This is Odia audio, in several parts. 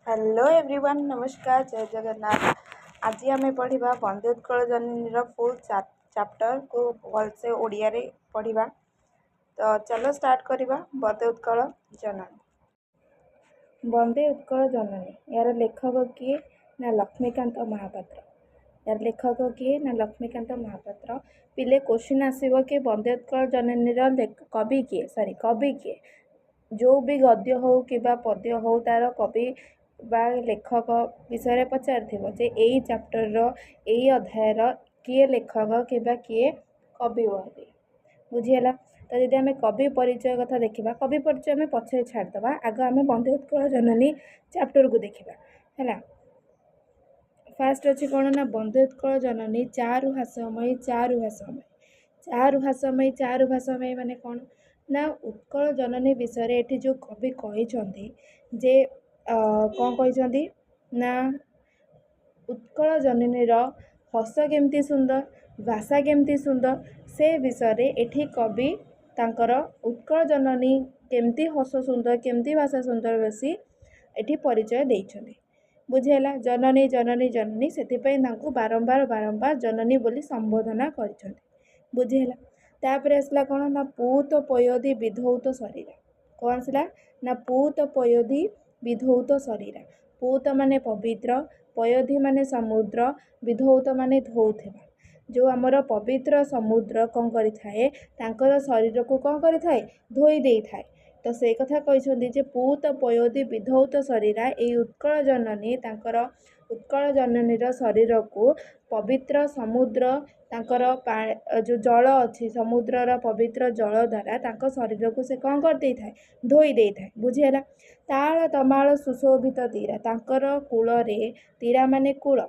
ହ୍ୟାଲୋ ଏଭ୍ରିୱାନ୍, ନମସ୍କାର, ଜୟ ଜଗନ୍ନାଥ। ଆଜି ଆମେ ପଢ଼ିବା ବନ୍ଦେ ଉତ୍କଳ ଜନନୀର ଫୁଲ୍ ଚାପ୍ଟରକୁ ଭଲସେ ଓଡ଼ିଆରେ ପଢ଼ିବା। ତ ଚାଲ ଷ୍ଟାର୍ଟ କରିବା ବନ୍ଦେ ଉତ୍କଳ ଜନନୀ। ବନ୍ଦେ ଉତ୍କଳ ଜନନୀ, ଏହାର ଲେଖକ କିଏ ନା ଲକ୍ଷ୍ମୀକାନ୍ତ ମହାପାତ୍ର। ଏହାର ଲେଖକ କିଏ ନା ଲକ୍ଷ୍ମୀକାନ୍ତ ମହାପାତ୍ର। ପିଲେ, କୋଶ୍ଚିନ୍ ଆସିବ କି ବନ୍ଦେ ଉତ୍କଳ ଜନନୀର କବି କିଏ, ସରି, କବି କିଏ? ଯେଉଁ ବି ଗଦ୍ୟ ହଉ କିମ୍ବା ପଦ୍ୟ ହଉ, ତାର କବି ବା ଲେଖକ ବିଷୟରେ ପଚାରିଥିବ ଯେ ଏଇ ଚାପ୍ଟରର, ଏଇ ଅଧ୍ୟାୟର କିଏ ଲେଖକ କିମ୍ବା କିଏ କବି ବୋଲି। ବୁଝିହେଲା? ତ ଯଦି ଆମେ କବି ପରିଚୟ କଥା ଦେଖିବା, କବି ପରିଚୟ ଆମେ ପଛରେ ଛାଡ଼ିଦେବା, ଆଗ ଆମେ ବନ୍ଦେ ଉତ୍କଳ ଜନନୀ ଚାପ୍ଟରକୁ ଦେଖିବା। ହେଲା, ଫାଷ୍ଟ ଅଛି କ'ଣ ନା ବନ୍ଦେ ଉତ୍କଳ ଜନନୀ ଚାରୁ ହାସମୟୀ, ଚାରୁ ଭାଷମୟୀ, ଚାରୁ ଭାଷମୟୀ। ଚାରୁ ଭାଷମୟୀ ମାନେ କ'ଣ ନା ଉତ୍କଳ ଜନନୀ ବିଷୟରେ ଏଠି ଯେଉଁ କବି କହିଛନ୍ତି ଯେ କ'ଣ କହିଛନ୍ତି ନା ଉତ୍କଳ ଜନନୀର ହସ କେମିତି ସୁନ୍ଦର, ଭାଷା କେମିତି ସୁନ୍ଦର, ସେ ବିଷୟରେ ଏଠି କବି ତାଙ୍କର ଉତ୍କଳ ଜନନୀ କେମିତି ହସ ସୁନ୍ଦର, କେମିତି ଭାଷା ସୁନ୍ଦର ବେଶୀ ଏଠି ପରିଚୟ ଦେଇଛନ୍ତି। ବୁଝିହେଲା? ଜନନୀ, ଜନନୀ, ଜନନୀ, ସେଥିପାଇଁ ତାଙ୍କୁ ବାରମ୍ବାର ବାରମ୍ବାର ଜନନୀ ବୋଲି ସମ୍ବୋଧନା କରିଛନ୍ତି। ବୁଝିହେଲା? ତାପରେ ଆସିଲା କ'ଣ ନା ପୂତ ପୟୋଧି ବିଧୌତ ଶରୀରା। କ'ଣ ଆସିଲା ନା ପୂତ ପୟୋଧି ବିଧୌତ ଶରୀରା। ପୂତ ମାନେ ପବିତ୍ର, ପୟୋଧି ମାନେ ସମୁଦ୍ର, ବିଧୌତ ମାନେ ଧୋଉଥିବା। ଯେଉଁ ଆମର ପବିତ୍ର ସମୁଦ୍ର କ'ଣ କରିଥାଏ? ତାଙ୍କର ଶରୀରକୁ କ'ଣ କରିଥାଏ? ଧୋଇ ଦେଇଥାଏ। ତ ସେଇ କଥା କହିଛନ୍ତି ଯେ ପୂତ ପୟୋଧି ବିଧୌତ ଶରୀରା, ଏଇ ଉତ୍କଳ ଜନନୀ ତାଙ୍କର ଉତ୍କଳ ଜନନୀର ଶରୀରକୁ ପବିତ୍ର ସମୁଦ୍ର ତାଙ୍କର ଯେଉଁ ଜଳ ଅଛି, ସମୁଦ୍ରର ପବିତ୍ର ଜଳ ଦ୍ୱାରା ତାଙ୍କ ଶରୀରକୁ ସେ କ'ଣ କରିଦେଇଥାଏ? ଧୋଇ ଦେଇଥାଏ। ବୁଝିହେଲା? ତାଳ ତମାଳ ସୁଶୋଭିତ ତୀରା, ତାଙ୍କର କୂଳରେ, ତୀରା ମାନେ କୂଳ,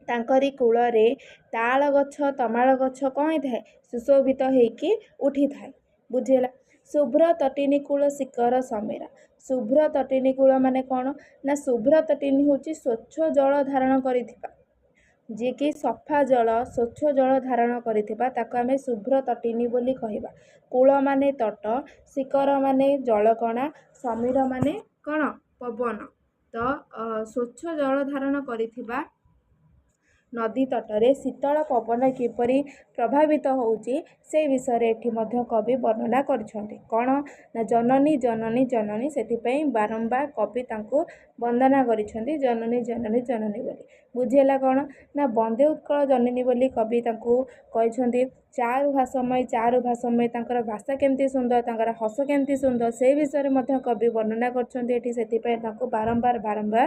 ତାଙ୍କରି କୂଳରେ ତାଳ ଗଛ, ତମାଳ ଗଛ କ'ଣ ହେଇଥାଏ? ସୁଶୋଭିତ ହେଇକି ଉଠିଥାଏ। ବୁଝିହେଲା? ଶୁଭ୍ର ତଟିନୀ କୂଳ ଶିଖର ସମୀରା। ଶୁଭ୍ର ତଟିନୀ କୂଳ ମାନେ କ'ଣ ନା ଶୁଭ୍ର ତଟିନୀ ହେଉଛି ସ୍ୱଚ୍ଛ ଜଳ ଧାରଣ କରିଥିବା, ଯିଏକି ସଫା ଜଳ, ସ୍ୱଚ୍ଛ ଜଳ ଧାରଣ କରିଥିବା, ତାକୁ ଆମେ ଶୁଭ୍ର ତଟିନୀ ବୋଲି କହିବା। କୂଳ ମାନେ ତଟ, ଶିଖର ମାନେ ଜଳକଣା, ସମୀର ମାନେ କ'ଣ? ପବନ। ତ ସ୍ୱଚ୍ଛ ଜଳ ଧାରଣ କରିଥିବା ନଦୀ ତଟରେ ଶୀତଳ ପବନ କିପରି ପ୍ରଭାବିତ ହେଉଛି, ସେ ବିଷୟରେ ଏଠି ମଧ୍ୟ କବି ବର୍ଣ୍ଣନା କରିଛନ୍ତି। କ'ଣ ନା ଜନନୀ, ଜନନୀ, ଜନନୀ, ସେଥିପାଇଁ ବାରମ୍ବାର କବି ତାଙ୍କୁ ବନ୍ଦନା କରିଛନ୍ତି ଜନନୀ, ଜନନୀ, ଜନନୀ ବୋଲି। ବୁଝିହେଲା? କ'ଣ ନା ବନ୍ଦେ ଉତ୍କଳ ଜନନୀ ବୋଲି କବି ତାଙ୍କୁ କହିଛନ୍ତି। ଚାରୁ ଭାଷମୟୀ, ଚାରୁ ଭାଷମୟୀ, ତାଙ୍କର ଭାଷା କେମିତି ସୁନ୍ଦର, ତାଙ୍କର ହସ କେମିତି ସୁନ୍ଦର, ସେଇ ବିଷୟରେ ମଧ୍ୟ କବି ବର୍ଣ୍ଣନା କରିଛନ୍ତି ଏଠି, ସେଥିପାଇଁ ତାଙ୍କୁ ବାରମ୍ବାର ବାରମ୍ବାର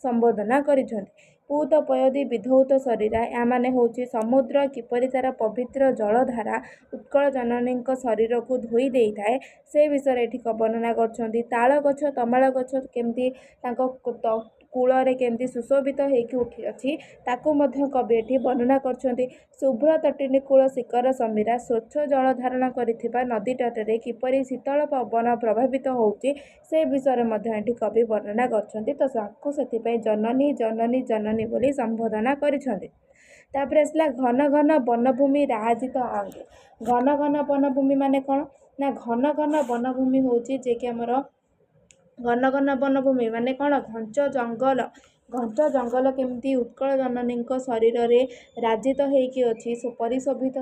ସମ୍ବୋଧନା କରିଛନ୍ତି। ପୂତ ପୟୋଧି ବିଧୌତ ଶରୀରା, ଏହା ମାନେ ହେଉଛି ସମୁଦ୍ର କିପରି ତା'ର ପବିତ୍ର ଜଳଧାରା ଉତ୍କଳ ଜନନୀଙ୍କ ଶରୀରକୁ ଧୋଇ ଦେଇଥାଏ, ସେ ବିଷୟରେ ଏଠି ବର୍ଣ୍ଣନା କରିଛନ୍ତି। ତାଳ ଗଛ, ତମାଳ ଗଛ କେମିତି ତାଙ୍କ କୂଳରେ କେମିତି ସୁଶୋଭିତ ହେଇକି ଉଠିଅଛି, ତାକୁ ମଧ୍ୟ କବି ଏଠି ବର୍ଣ୍ଣନା କରିଛନ୍ତି। ଶୁଭ୍ର ତଟିନୀ କୂଳ ଶିଖର ସମୀରା, ସ୍ୱଚ୍ଛ ଜଳ ଧାରଣ କରିଥିବା ନଦୀ ତଟରେ କିପରି ଶୀତଳ ପବନ ପ୍ରଭାବିତ ହେଉଛି, ସେ ବିଷୟରେ ମଧ୍ୟ ଏଠି କବି ବର୍ଣ୍ଣନା କରିଛନ୍ତି। ତ ତାଙ୍କୁ ସେଥିପାଇଁ ଜନନୀ, ଜନନୀ, ଜନନୀ ବୋଲି ସମ୍ବୋଧନା କରିଛନ୍ତି। ତାପରେ ଆସିଲା ଘନ ଘନ ବନଭୂମି ରାଜିତ ଅଙ୍ଗେ। ଘନ ଘନ ବନଭୂମି ମାନେ କ'ଣ ନା ଘନ ଘନ ବନଭୂମି ହେଉଛି ଯିଏକି ଆମର ଘନ ଘନ ବନଭୂମି ମାନେ କ'ଣ? ଘଞ୍ଚ ଜଙ୍ଗଲ। ଘଞ୍ଚ ଜଙ୍ଗଲ କେମିତି ଉତ୍କଳ ଜନନୀଙ୍କ ଶରୀରରେ ରାଜିତ ହେଇକି ଅଛି, ପରିଶୋଭିତ,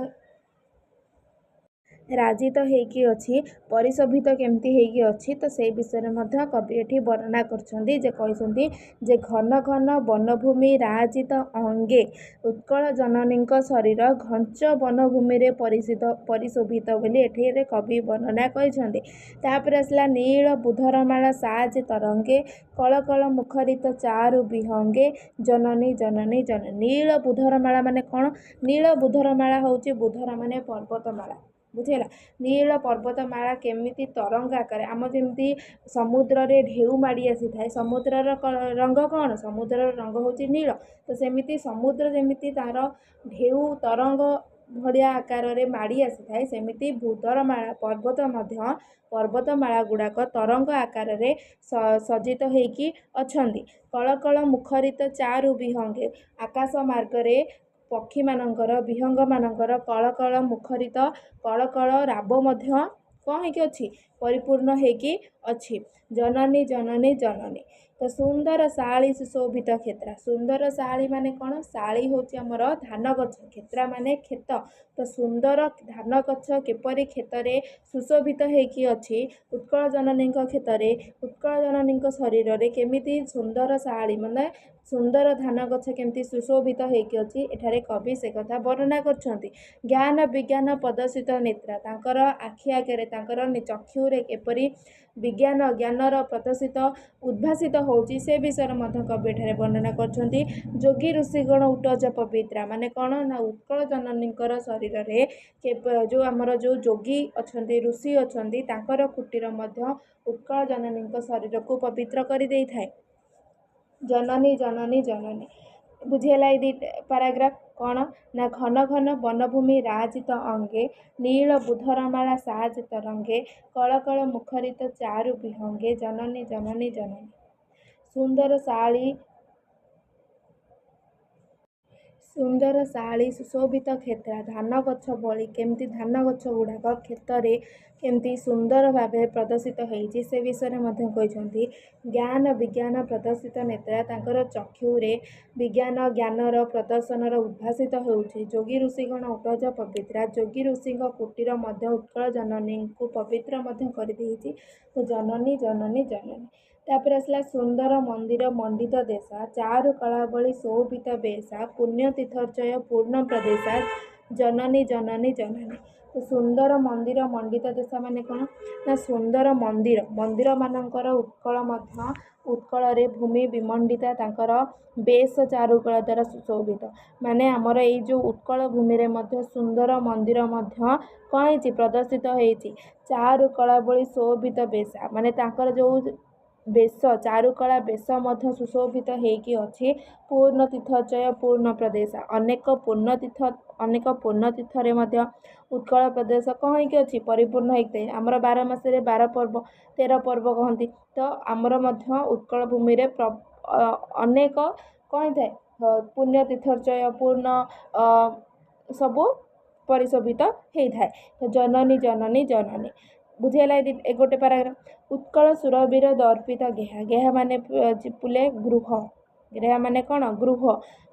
ରାଜିତ ହେଇକି ଅଛି, ପରିଶୋଭିତ କେମିତି ହେଇକି ଅଛି, ତ ସେଇ ବିଷୟରେ ମଧ୍ୟ କବି ଏଠି ବର୍ଣ୍ଣନା କରିଛନ୍ତି ଯେ କହିଛନ୍ତି ଯେ ଘନ ଘନ ବନଭୂମି ରାଜିତ ଅଙ୍ଗେ, ଉତ୍କଳ ଜନନୀଙ୍କ ଶରୀର ଘଞ୍ଚ ବନଭୂମିରେ ପରିଶିତ ପରିଶୋଭିତ ବୋଲି ଏଠିରେ କବି ବର୍ଣ୍ଣନା କରିଛନ୍ତି। ତାପରେ ଆସିଲା ନୀଳ ବୁଧରମାଳା ସାଜେ ତରଙ୍ଗେ, କଳ କଳ ମୁଖରିତ ଚାରୁ ବିହଙ୍ଗେ, ଜନନୀ, ଜନନୀ, ଜନନୀ। ନୀଳ ବୁଧରମାଳା ମାନେ କ'ଣ? ନୀଳ ବୁଧରମାଳା ହେଉଛି, ବୁଧର ମାନେ ପର୍ବତମାଳା। ବୁଝିହେଲା? ନୀଳ ପର୍ବତମାଳା କେମିତି ତରଙ୍ଗ ଆକାରରେ, ଆମ ଯେମିତି ସମୁଦ୍ରରେ ଢେଉ ମାଡ଼ି ଆସିଥାଏ, ସମୁଦ୍ରର ରଙ୍ଗ କ'ଣ? ସମୁଦ୍ରର ରଙ୍ଗ ହେଉଛି ନୀଳ। ତ ସେମିତି ସମୁଦ୍ର ଯେମିତି ତା'ର ଢେଉ ତରଙ୍ଗ ଭଳିଆ ଆକାରରେ ମାଡ଼ି ଆସିଥାଏ, ସେମିତି ଭୂଧରମାଳା ପର୍ବତ ମଧ୍ୟ, ପର୍ବତମାଳା ଗୁଡ଼ାକ ତରଙ୍ଗ ଆକାରରେ ସଜ୍ଜିତ ହେଇକି ଅଛନ୍ତି। କଳକଳ ମୁଖରିତ ଚାରୁ ବିହଙ୍ଗେ, ଆକାଶ ମାର୍ଗରେ ପକ୍ଷୀମାନଙ୍କର, ବିହଙ୍ଗମାନଙ୍କର କଳକଳ ମୁଖରିତ କଳକଳ ରାବ ମଧ୍ୟ କ'ଣ ହେଇକି ଅଛି? ପରିପୂର୍ଣ୍ଣ ହେଇକି ଅଛି। ଜନନୀ ଜନନୀ ଜନନୀ। ତ ସୁନ୍ଦର ଶାଳୀ ସୁଶୋଭିତ କ୍ଷେତ୍ରା। ସୁନ୍ଦର ଶାଳୀ ମାନେ କ'ଣ? ଶାଳୀ ହେଉଛି ଆମର ଧାନ ଗଛ, କ୍ଷେତ୍ରା ମାନେ କ୍ଷେତ। ତ ସୁନ୍ଦର ଧାନ ଗଛ କିପରି କ୍ଷେତରେ ସୁଶୋଭିତ ହେଇକି ଅଛି, ଉତ୍କଳ ଜନନୀଙ୍କ କ୍ଷେତରେ, ଉତ୍କଳ ଜନନୀଙ୍କ ଶରୀରରେ କେମିତି ସୁନ୍ଦର ଶାଳୀ ମାନେ ସୁନ୍ଦର ଧାନ ଗଛ କେମିତି ସୁଶୋଭିତ ହେଇକି ଅଛି, ଏଠାରେ କବି ସେ କଥା ବର୍ଣ୍ଣନା କରିଛନ୍ତି। ଜ୍ଞାନ ବିଜ୍ଞାନ ପ୍ରଦର୍ଶିତ ନେତ୍ରା। ତାଙ୍କର ଆଖି ଆଗରେ, ତାଙ୍କର ଚକ୍ଷୁରେ କିପରି ବିଜ୍ଞାନ ଜ୍ଞାନର ପ୍ରଦର୍ଶିତ ଉଦ୍ଭାସିତ ହେଉଛି, ସେ ବିଷୟରେ ମଧ୍ୟ କବି ଏଠାରେ ବର୍ଣ୍ଣନା କରିଛନ୍ତି। ଯୋଗୀ ଋଷିଗଣ ଉଟଜ ପବିତ୍ରା ମାନେ କ'ଣ ନା ଉତ୍କଳ ଜନନୀଙ୍କର ଶରୀରରେ ଯେଉଁ ଆମର ଯେଉଁ ଯୋଗୀ ଅଛନ୍ତି, ଋଷି ଅଛନ୍ତି, ତାଙ୍କର କୁଟୀର ମଧ୍ୟ ଉତ୍କଳ ଜନନୀଙ୍କ ଶରୀରକୁ ପବିତ୍ର କରିଦେଇଥାଏ। ଜନନୀ ଜନନୀ ଜନନୀ। ବୁଝିହେଲା ଏଇ ଦୁଇଟା ପାରାଗ୍ରାଫ? କ'ଣ ନା ଘନ ଘନ ବନଭୂମି ରାଜିତ ଅଙ୍ଗେ, ନୀଳ ବୁଧର ମାଳା ସାଜିତ ରଙ୍ଗେ, କଳ କଳ ମୁଖରିତ ଚାରୁ ବିହଙ୍ଗେ, ଜନନୀ ଜନନୀ ଜନନୀ। ସୁନ୍ଦର ଶାଳୀ, ସୁନ୍ଦର ଶାଳୀ ସୁଶୋଭିତ କ୍ଷେତ୍ରା। ଧାନ ଗଛ ଭଳି କେମିତି ଧାନ ଗଛ ଗୁଡ଼ାକ କ୍ଷେତରେ କେମିତି ସୁନ୍ଦର ଭାବେ ପ୍ରଦର୍ଶିତ ହେଇଛି, ସେ ବିଷୟରେ ମଧ୍ୟ କହିଛନ୍ତି। ଜ୍ଞାନ ବିଜ୍ଞାନ ପ୍ରଦର୍ଶିତ ନେତ୍ରା। ତାଙ୍କର ଚକ୍ଷୁରେ ବିଜ୍ଞାନ ଜ୍ଞାନର ପ୍ରଦର୍ଶନର ଉଦ୍ଭାସିତ ହେଉଛି। ଯୋଗୀ ଋଷିଗଣ ଉଟଜ ପବିତ୍ରା। ଯୋଗୀ ଋଷିଙ୍କ କୁଟୀର ମଧ୍ୟ ଉତ୍କଳ ଜନନୀଙ୍କୁ ପବିତ୍ର ମଧ୍ୟ କରିଦେଇଛି। ତ ଜନନୀ ଜନନୀ ଜନନୀ। ତାପରେ ଆସିଲା ସୁନ୍ଦର ମନ୍ଦିର ମଣ୍ଡିତ ଦେଶା, ଚାରୁ କଳାବଳୀ ଶୋଭିତ ବେଶା, ପୁଣ୍ୟ ତୀର୍ଥଚୟ ପୂର୍ଣ୍ଣ ପ୍ରଦେଶା, ଜନନୀ ଜନନୀ ଜନନୀ। ତ ସୁନ୍ଦର ମନ୍ଦିର ମଣ୍ଡିତ ଦେଶ ମାନେ କ'ଣ ନା ସୁନ୍ଦର ମନ୍ଦିର, ମନ୍ଦିରମାନଙ୍କର ଉତ୍କଳ ମଧ୍ୟ, ଉତ୍କଳରେ ଭୂମି ବିମଣ୍ଡିତା, ତାଙ୍କର ବେଶ ଚାରୁକଳା ଦ୍ୱାରା ସୁଶୋଭିତ। ମାନେ ଆମର ଏଇ ଯେଉଁ ଉତ୍କଳ ଭୂମିରେ ମଧ୍ୟ ସୁନ୍ଦର ମନ୍ଦିର ମଧ୍ୟ କ'ଣ ହେଇଛି? ପ୍ରଦର୍ଶିତ ହେଇଛି। ଚାରୁ କଳାବଳୀ ଶୋଭିତ ବେଶା ମାନେ ତାଙ୍କର ଯେଉଁ ବେଶ, ଚାରୁକଳା ବେଶ ମଧ୍ୟ ସୁଶୋଭିତ ହେଇକି ଅଛି। ପୂର୍ଣ୍ଣ ତୀର୍ଥଚୟ ପୂର୍ଣ୍ଣ ପ୍ରଦେଶ। ଅନେକ ପୂର୍ଣ୍ଣତୀର୍ଥ, ଅନେକ ପୂର୍ଣ୍ଣତୀର୍ଥରେ ମଧ୍ୟ ଉତ୍କଳ ପ୍ରଦେଶ କ'ଣ ହେଇକି ଅଛି? ପରିପୂର୍ଣ୍ଣ ହେଇକି। ଆମର 12 ମାସରେ 12 ପର୍ବ, 13 ପର୍ବ କହନ୍ତି। ତ ଆମର ମଧ୍ୟ ଉତ୍କଳ ଭୂମିରେ ଅନେକ କ'ଣ ହେଇଥାଏ? ପୁଣ୍ୟ ତୀର୍ଥଚୟ ପୂର୍ଣ୍ଣ ସବୁ ପରିଶୋଭିତ ହେଇଥାଏ। ଜନନୀ ଜନନୀ ଜନନୀ। ବୁଝିହେଲା ଏ ଗୋଟେ ପାରାଗ୍ରାଫ? ଉତ୍କଳ ସୁରବୀର ଦର୍ପିତ ଗେହା। ଗେହା ମାନେ ପୁଲେ ଗୃହ, ଗେହା ମାନେ କ'ଣ? ଗୃହ।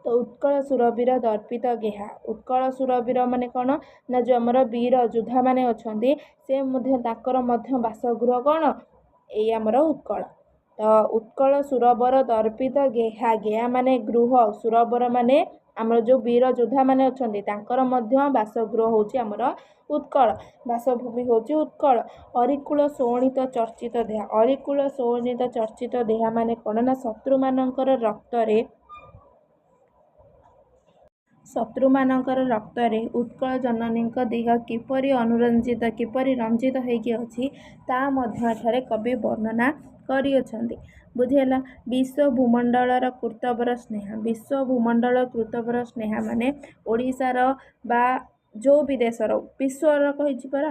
ତ ଉତ୍କଳ ସୁରବୀର ଦର୍ପିତ ଗେହା। ଉତ୍କଳ ସୁରବୀର ମାନେ କ'ଣ ନା ଯେଉଁ ଆମର ବୀର ଯୋଦ୍ଧାମାନେ ଅଛନ୍ତି, ସେ ମଧ୍ୟ ତାଙ୍କର ମଧ୍ୟ ବାସଗୃହ କ'ଣ? ଏଇ ଆମର ଉତ୍କଳ। ତ ଉତ୍କଳ ସୁରବର ଦର୍ପିତ ଗେହା, ଗେହା ମାନେ ଗୃହ, ସୁରବର ମାନେ ଆମର ଯେଉଁ ବୀର ଯୋଦ୍ଧାମାନେ ଅଛନ୍ତି, ତାଙ୍କର ମଧ୍ୟ ବାସଗୃହ ହେଉଛି ଆମର ଉତ୍କଳ, ବାସଭୂମି ହେଉଛି ଉତ୍କଳ। ଅରିକୁଳ ଶୋଣିତ ଚର୍ଚ୍ଚିତ ଦେହା। ଅରିକୁଳ ଶୋଣିତ ଚର୍ଚ୍ଚିତ ଦେହା ମାନେ କ'ଣ ନା ଶତ୍ରୁମାନଙ୍କର ରକ୍ତରେ, ଶତ୍ରୁମାନଙ୍କର ରକ୍ତରେ ଉତ୍କଳ ଜନନୀଙ୍କ ଦେହ କିପରି ଅନୁରଞ୍ଜିତ, କିପରି ରଞ୍ଜିତ ହେଇକି ଅଛି, ତା ମଧ୍ୟ ଏଠାରେ କବି ବର୍ଣ୍ଣନା କରିଅଛନ୍ତି। ବୁଝିହେଲା? ବିଶ୍ୱ ଭୂମଣ୍ଡଳର କୃତବର ସ୍ନେହା। ବିଶ୍ୱ ଭୂମଣ୍ଡଳ କୃତବର ସ୍ନେହା ମାନେ ଓଡ଼ିଶାର ବା ଯେଉଁ ବି ଦେଶର, ବିଶ୍ୱର କହିଛି ପରା,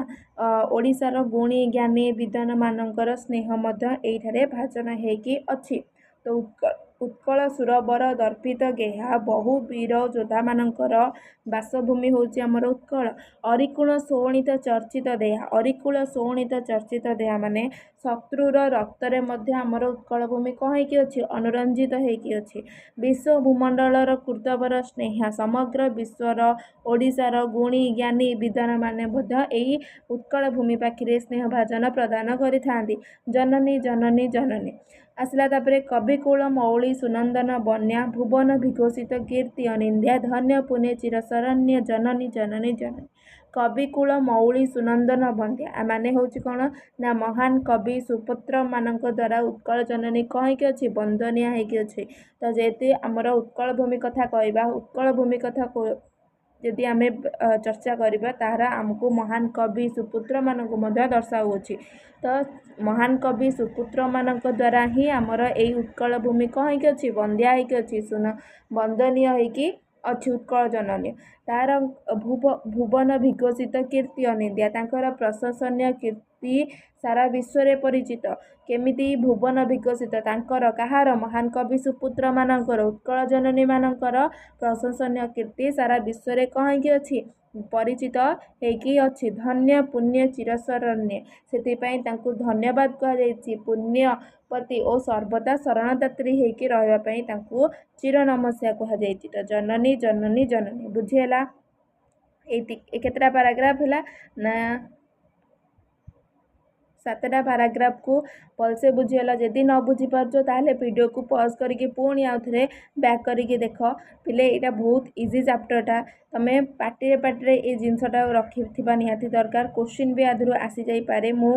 ଓଡ଼ିଶାର ଗୁଣୀ ଜ୍ଞାନୀ ବିଦ୍ୱାନମାନଙ୍କର ସ୍ନେହ ମଧ୍ୟ ଏଇଠାରେ ଭାଜନ ହେଇକି ଅଛି। ତ ଉତ୍କଳ ସୁରବର ଦର୍ପିତ ଗେହା, ବହୁ ବୀର ଯୋଦ୍ଧାମାନଙ୍କର ବାସଭୂମି ହେଉଛି ଆମର ଉତ୍କଳ। ଅରିକୁଳ ଶୋଣିତ ଚର୍ଚ୍ଚିତ ଦେହା। ଅରିକୁଳ ଶୋଣିତ ଚର୍ଚ୍ଚିତ ଦେହା ମାନେ ଶତ୍ରୁର ରକ୍ତରେ ମଧ୍ୟ ଆମର ଉତ୍କଳ ଭୂମି କ'ଣ ହେଇକି ଅଛି? ଅନୁରଞ୍ଜିତ ହେଇକି ଅଛି। ବିଶ୍ୱ ଭୂମଣ୍ଡଳର କୃତବର ସ୍ନେହା, ସମଗ୍ର ବିଶ୍ୱର ଓଡ଼ିଶାର ଗୁଣୀ ଜ୍ଞାନୀ ବିଦ୍ୱାନମାନେ ମଧ୍ୟ ଏଇ ଉତ୍କଳ ଭୂମି ପାଖରେ ସ୍ନେହଭାଜନ ପ୍ରଦାନ କରିଥାନ୍ତି। ଜନନୀ ଜନନୀ ଜନନୀ। ଆସିଲା ତାପରେ କବିକୁଳ ମଉଳି ସୁନନ୍ଦନ ବନ୍ୟା, ଭୁବନ ବିଘୋଷିତ କୀର୍ତ୍ତି ଅନିନ୍ଦ୍ୟା, ଧନ୍ୟ ପୁନେ ଚିରଶରଣ୍ୟ, ଜନନୀ ଜନନୀ ଜନନୀ। କବିକୁଳ ମଉଳି ସୁନନ୍ଦନ ବନ୍ଧ୍ୟା ମାନେ ହେଉଛି କ'ଣ ନା ମହାନ କବି ସୁପୁତ୍ରମାନଙ୍କ ଦ୍ୱାରା ଉତ୍କଳ ଜନନୀ କ'ଣ ହେଇକି ଅଛି? ବନ୍ଦନୀୟା ହେଇକି ଅଛି। ତ ଯେହେତୁ ଆମର ଉତ୍କଳ ଭୂମି କଥା କହିବା, ଉତ୍କଳ ଭୂମି କଥା ଯଦି ଆମେ ଚର୍ଚ୍ଚା କରିବା, ତାହାର ଆମକୁ ମହାନ କବି ସୁପୁତ୍ରମାନଙ୍କୁ ମଧ୍ୟ ଦର୍ଶାଉଅଛି। ତ ମହାନ କବି ସୁପୁତ୍ରମାନଙ୍କ ଦ୍ୱାରା ହିଁ ଆମର ଏଇ ଉତ୍କଳ ଭୂମି କ'ଣ ହେଇକି ଅଛି? ବନ୍ଧ୍ୟା ହେଇକି ଅଛି, ସୁନ ବନ୍ଦନୀୟ ହେଇକି ଅଛି ଉତ୍କଳ ଜନନୀ। ତାର ଭୁବନ ବିକଶିତ କୀର୍ତ୍ତି ଅନିନ୍ଦ୍ୟା। ତାଙ୍କର ପ୍ରଶଂସନୀୟ କୀର୍ତ୍ତି ସାରା ବିଶ୍ୱରେ ପରିଚିତ। କେମିତି ଭୁବନ ବିକଶିତ ତାଙ୍କର, କାହାର? ମହାନ କବି ସୁପୁତ୍ରମାନଙ୍କର, ଉତ୍କଳ ଜନନୀମାନଙ୍କର ପ୍ରଶଂସନୀୟ କୀର୍ତ୍ତି ସାରା ବିଶ୍ୱରେ କ'ଣ ହେଇକି ଅଛି? ପରିଚିତ ହେଇକି ଅଛି। ଧନ୍ୟ ପୁଣ୍ୟ ଚିରଶରଣ୍ୟେ, ସେଥିପାଇଁ ତାଙ୍କୁ ଧନ୍ୟବାଦ କୁହାଯାଇଛି। ପୁଣ୍ୟପତି ଓ ସର୍ବଦା ଶରଣଦାତ୍ରୀ ହେଇକି ରହିବା ପାଇଁ ତାଙ୍କୁ ଚିର ନମସ୍ୟା କୁହାଯାଇଛି। ତ ଜନନୀ ଜନନୀ ଜନନୀ, ବୁଝିହେଲା? ଏଇ କେତେଟା ପାରାଗ୍ରାଫ ହେଲା ନା 7ଟା ପାରାଗ୍ରାଫକୁ ଭଲସେ ବୁଝିଗଲା। ଯଦି ନ ବୁଝିପାରୁଛ ତାହେଲେ ଭିଡ଼ିଓକୁ ପଜ୍ କରିକି ପୁଣି ଆଉ ଥରେ ବ୍ୟାକ୍ କରିକି ଦେଖ। ପିଲେ, ଏଇଟା ବହୁତ ଇଜି ଚାପ୍ଟରଟା, ତମେ ପାଟିରେ ପାଟିରେ ଏଇ ଜିନିଷଟା ରଖିଥିବା ନିହାତି ଦରକାର। କୋଶ୍ଚିନ୍ ବି ଆଧରୁ ଆସିଯାଇପାରେ। ମୁଁ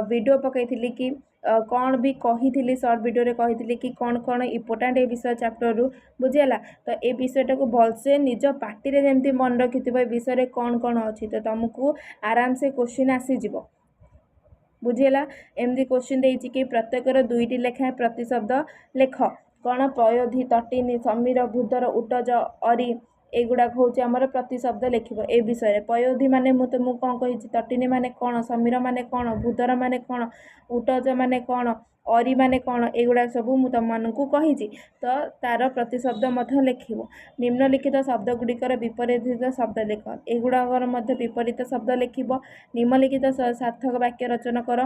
ଭିଡ଼ିଓ ପକାଇଥିଲି କି କ'ଣ ବି କହିଥିଲି, ସର୍ଟ ଭିଡ଼ିଓରେ କହିଥିଲି କି କ'ଣ କ'ଣ ଇମ୍ପୋର୍ଟାଣ୍ଟ ଏ ବିଷୟ ଚାପ୍ଟରରୁ, ବୁଝିହେଲା? ତ ଏ ବିଷୟଟାକୁ ଭଲସେ ନିଜ ପାଟିରେ ଯେମିତି ମନେ ରଖିଥିବ ଏ ବିଷୟରେ କ'ଣ କ'ଣ ଅଛି, ତ ତୁମକୁ ଆରାମସେ କୋଶ୍ଚିନ୍ ଆସିଯିବ, ବୁଝିହେଲା? ଏମିତି କୋଶ୍ଚିନ୍ ଦେଇଛି କି ପ୍ରତ୍ୟେକର 2ଟି ଲେଖାଏଁ ପ୍ରତିଶବ୍ଦ ଲେଖ। କ'ଣ? ପୟୋଧି, ତଟିନୀ, ସମୀର, ଭୂଧର, ଉଟଜ, ଅରି, ଏଗୁଡ଼ାକ ହେଉଛି ଆମର ପ୍ରତିଶବ୍ଦ ଲେଖିବ ଏ ବିଷୟରେ। ପୟୋଧି ମାନେ ମୁଁ ତୁମକୁ କ'ଣ କହିଛି? ତଟିନୀ ମାନେ କ'ଣ? ସମୀର ମାନେ କ'ଣ? ଭୂଧର ମାନେ କ'ଣ? ଉଟଜ ମାନେ କ'ଣ? ଅରି ମାନେ କ'ଣ? ଏଗୁଡ଼ାକ ସବୁ ମୁଁ ତୁମମାନଙ୍କୁ କହିଛି। ତ ତାର ପ୍ରତିଶବ୍ଦ ମଧ୍ୟ ଲେଖିବ। ନିମ୍ନଲିଖିତ ଶବ୍ଦ ଗୁଡ଼ିକର ବିପରୀତ ଶବ୍ଦ ଲେଖ। ଏଗୁଡ଼ାକର ମଧ୍ୟ ବିପରୀତ ଶବ୍ଦ ଲେଖିବ। ନିମ୍ନଲିଖିତ ସାର୍ଥକ ବାକ୍ୟ ରଚନା କର।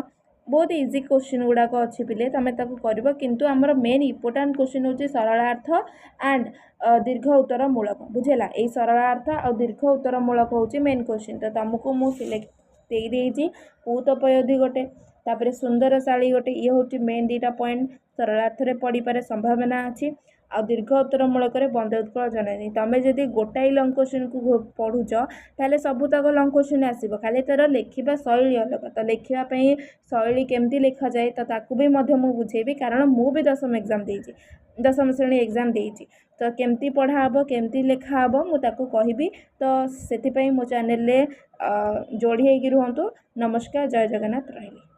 ବହୁତ ଇଜି କୋଶ୍ଚିନ୍ ଗୁଡ଼ାକ ଅଛି ପିଲେ, ତୁମେ ତାକୁ କରିବ। କିନ୍ତୁ ଆମର ମେନ୍ ଇମ୍ପୋର୍ଟାଣ୍ଟ କୋଶ୍ଚିନ୍ ହେଉଛି ସରଳାର୍ଥ ଆଣ୍ଡ ଦୀର୍ଘ ଉତ୍ତରମୂଳକ, ବୁଝିହେଲା? ଏଇ ସରଳାର୍ଥ ଆଉ ଦୀର୍ଘ ଉତ୍ତରମୂଳକ ହେଉଛି ମେନ୍ କୋଶ୍ଚିନ୍। ତ ତୁମକୁ ମୁଁ ସିଲେକ୍ଟ ଦେଇଦେଇଛି ପୂତ ପୟୋଧି ଗୋଟେ, ତାପରେ ସୁନ୍ଦରଶାଳୀ ଗୋଟେ, ଇଏ ହେଉଛି ମେନ୍ 2ଟା ପଏଣ୍ଟ ସରଳାର୍ଥରେ ପଡ଼ିପାରେ ସମ୍ଭାବନା ଅଛି। ଆଉ ଦୀର୍ଘ ଉତ୍ତରମୂଳକରେ ବନ୍ଦେ ଉତ୍କଳ ଜନନୀ। ତୁମେ ଯଦି ଗୋଟାଏ ଲଙ୍ଗ କୋଶ୍ଚିନ୍କୁ ପଢ଼ୁଛ ତାହେଲେ ସବୁତକ ଲଙ୍ଗ କୋଶ୍ଚିନ୍ ଆସିବ, ଖାଲି ତା'ର ଲେଖିବା ଶୈଳୀ ଅଲଗା। ତ ଲେଖିବା ପାଇଁ ଶୈଳୀ କେମିତି ଲେଖାଯାଏ ତ ତାକୁ ବି ମଧ୍ୟ ମୁଁ ବୁଝେଇବି, କାରଣ ମୁଁ ବି ଦଶମ ଏକ୍ଜାମ୍ ଦେଇଛି, ଦଶମ ଶ୍ରେଣୀ ଏକ୍ଜାମ୍ ଦେଇଛି। ତ କେମିତି ପଢ଼ା ହେବ, କେମିତି ଲେଖା ହେବ ମୁଁ ତାକୁ କହିବି। ତ ସେଥିପାଇଁ ମୋ ଚ୍ୟାନେଲରେ ଯୋଡ଼ି ହେଇକି ରୁହନ୍ତୁ। ନମସ୍କାର, ଜୟ ଜଗନ୍ନାଥ, ରହିଲି।